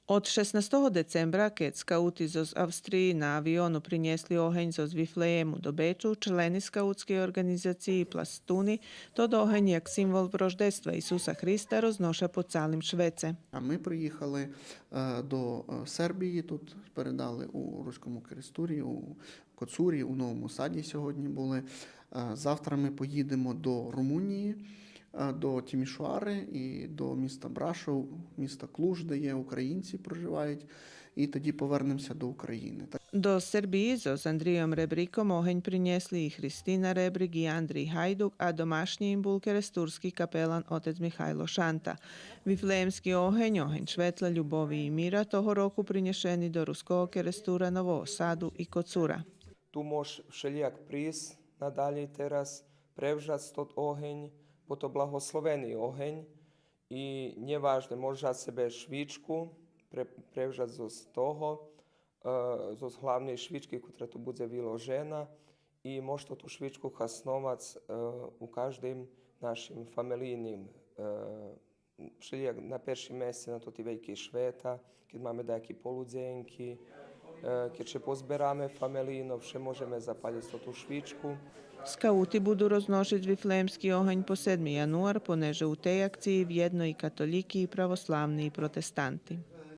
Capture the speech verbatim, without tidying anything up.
Од шеснастого децембра, кед скаути зоз Австриї на авиону принєсли огень зоз Вифлеєму до Бечу, члени скаутскей орґанизациї Пластуни тот огень як символ рождества Исуса Христа розноша по цалим швеце. А ми приїхали е, до е, Сербії, тут передали у Руському Керестурі, у Коцурі, у Новому Саді сьогодні були. Е, Завтра ми поїдемо до Румунії, е, до Тімішоари і до міста Брашов, міста Клуж, де є українці, проживають, і тоді повернемося до України. Так. До Сербиї зоз Андрийом Ребриком огень принєсли и Христина Ребрик и Андрий Гайдук, а домашнї им бул керестурски капелан отец Михайло Шанта. Вифлеємски огень, огень шветла, любови и мира, того року принєшени до Руского Керестура, Нового Саду и Коцура. Ту мож вшелїяк присц надалєй тераз, превжац тот огень, бо то благословени огень и нє важне, мож вжац себе швичку, пре-, превжац зоз того, е, зоз главней швички, котра ту будзе виложена, и мож тоту швичку хасновац, е, у каждим нашим фамелийним, е, вшелїяк на перши месец, на тоти вельки швета, кед маме даяки полудзенки, е, кед ше позбераме фамелийно, вше можеме запалїц тоту швичку. Скаути буду розношиц Вифлеємски огень по седми януар, понеже у тей акциї вєдно и католїки, и православни, и протестанти.